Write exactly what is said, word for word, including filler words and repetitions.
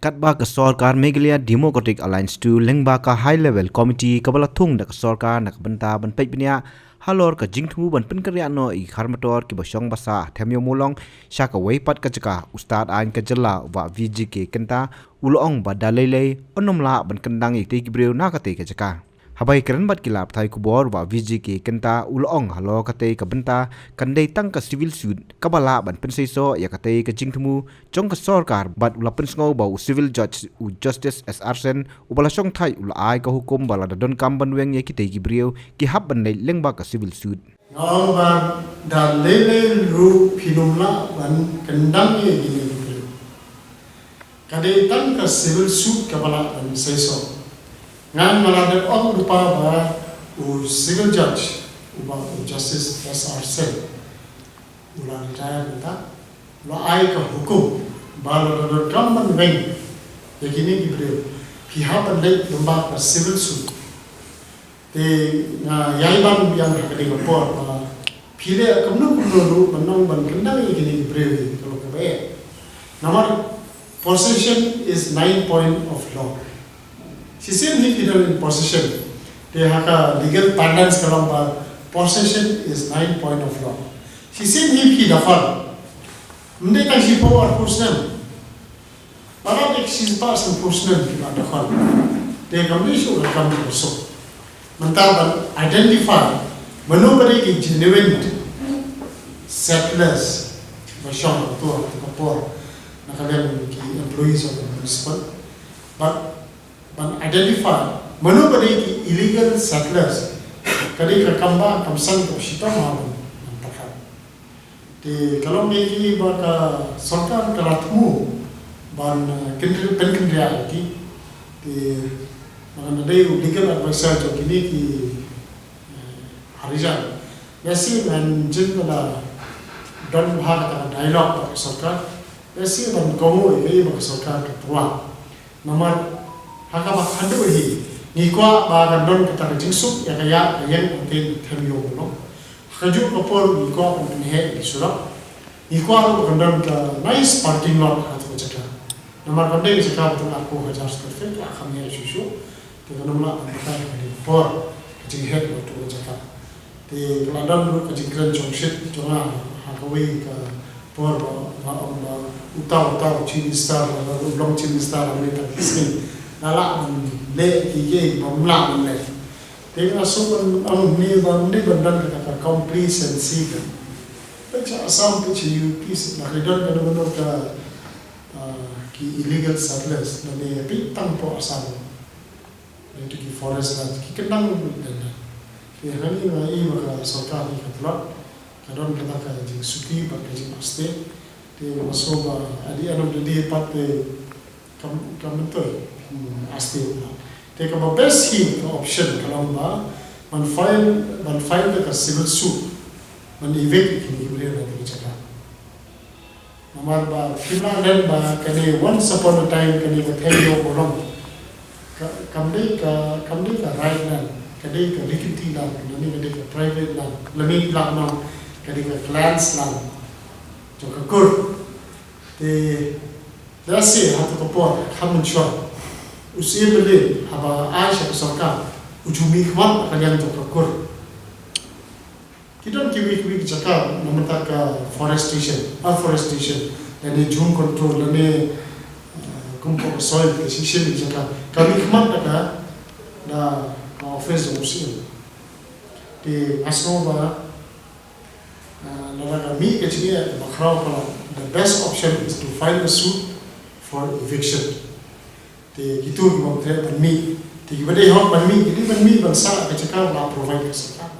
Katba ka sorkar Meghalaya Democratic Alliance two lyngba ka High Level Committee kaba la thung da ka sorkar na ka bynta ban peit bniah halor ka jingthmu ban pynkynriah noh ïa ki kharmator kiba shong basa ha Them Ïew Mawlong sha kawei pat ka jaka, u stad aiñ ka jylla u Bah V G K Kynta u la ong ba da lei lei un ym lah ban kyndang ïa kitei ki briew na katei ka jaka. Haba ïakren bad ki lad pathai khubor, u Bah V G K Kynta u la ong halor katei ka bynta kan dei tang ka civil suit kaba lah ban pynseisoh ïa katei ka jingthmu jong ka sorkar, bad u la pynsngew ba u civil judge u Justice S R Sen uba la shongthait u la ai ka hukum ba lada donkam ban weng ïa kitei ki briew ki hap ban leit lyngba ka civil suit. Nga ong ba da lei lei ruh phin ym lah ban kyndang ïa kine ki briew. Ka dei tang ka civil suit kaba lah ban seisoh. Ngan, nga la dep ong lypa ba u civil judge uba u Justice S R Sen u la retire mynta, u la ai ka hukum ba lada donkam ban weng ïa kine ki briew, phi hap ban leit lyngba ka civil suit. Te nga ïai ban biang ha kane ka por ba phi leh kumno kumno ruh ban ong ban kyndang ïa kine ki briew hi ka long kaba eh. Namar possession is nine point of law. Shisien hi phi don in possession. Te ha ka legal parlance ka long ba possession is nine point of law. Shisien hi phi dakhol. Ym dei tang shiphew arphew snem. Para dei shispah sanphew snem ki la dakhol. Te kam dei shuh ka kam ka suk. Mynta ban identify mano ba dei ki genuine settlers ba shong hangto ha ka por na ka liang ki employees of the municipal. But ban identify mano ba dei ki illegal settlers ka dei ka kam ba kam san kaba shitom ha ban pyrkhat. Te ka long ïa ki ba ka sorkar ka la thmu ban, eh, kynriah, pynkynriah ïa ki. Te ba nga dei u legal advisor jong kine ki, eh, Harijan. Lehse ngan jin ba la don bha kata ka dialogue bad ka sorkar. Lehse ban kohnguh ïa ki ba ka sorkar ka tyrwa. Namar ha kaba khatduh hi ngi kwah ba kan don kata ka jingsuk ïa ka ïa ka ïeng ka ktien Them Ïew Mawlong. Ha kajuh ka por ngi kwah ban pynheh ïa ki surok. Ngi kwah ruh ba kan don ka nice parking lot ha kato ka jaka. Namar kam dei ka jaka ba tang arphew hajar square feet, ka kham heh shuh shuh. Te kan ym lah ban batai ha kane ka por ka jingheh kato ka jaka. Te ka la don ruh ka jingkren jong shit jong nga ha kawei ka por ba nga ong ba uta uta u Chief Minister, ba u long Chief Minister ha kane ka sngi, la lah ban leh kiei kiei ba ym lah ban leh. Te nga shu ban ong ne ba ne ban don kata ka complacency ka. Peit sha Assam, peit sha U P, sha la ka don kano kano ka, ah, ki illegal settlers lane peit tang hapoh Assam. Ïa ki forest land ki kyndang ruh lane. Te hangne nga i ba ka sorkar hi ka tlot, ka don kata ka jingsuki bad ka jingpaste. Te nga sngewbha at the end of the day pat te kam, kam myntoi, hmm, paste. Te kaba best hi ka option ka long ba ban file, ban file da ka civil suit ban evict ïa kine ki briew na kane ka jaka. Namar ba phim lah ban ong ba kane once upon a time kane ka Them Ïew Mawlong ka, kam dei ka, kam dei ka right land, ka dei ka ri kynti land, lane ka dei ka private land, lane lah ban ong ka dei ka clans land jong ka Kur. Te lehse ha kato ka por, ha mynshwa, u Syiem Mylliem haba ai sha ka sorkar, u ju mihkhmat ha ka liang jong ka Kur. Ki don kiwei kiwei ki jaka na bynta ka forestation, afforestation, lane jhum control, lane, eh, kum ka soil preservation ki jaka. Ka mihkhmat da ka, da ka office jong u Syiem. Te nga sngew ba, eh, lada ka mih ka jingeh kaba khraw palat, the best option is to file a suit for eviction. Te kito kiba treh ban mih, te kiba dei hok ban mih, ki dei ban mih ban sah ka jaka ba la provide ka sorkar.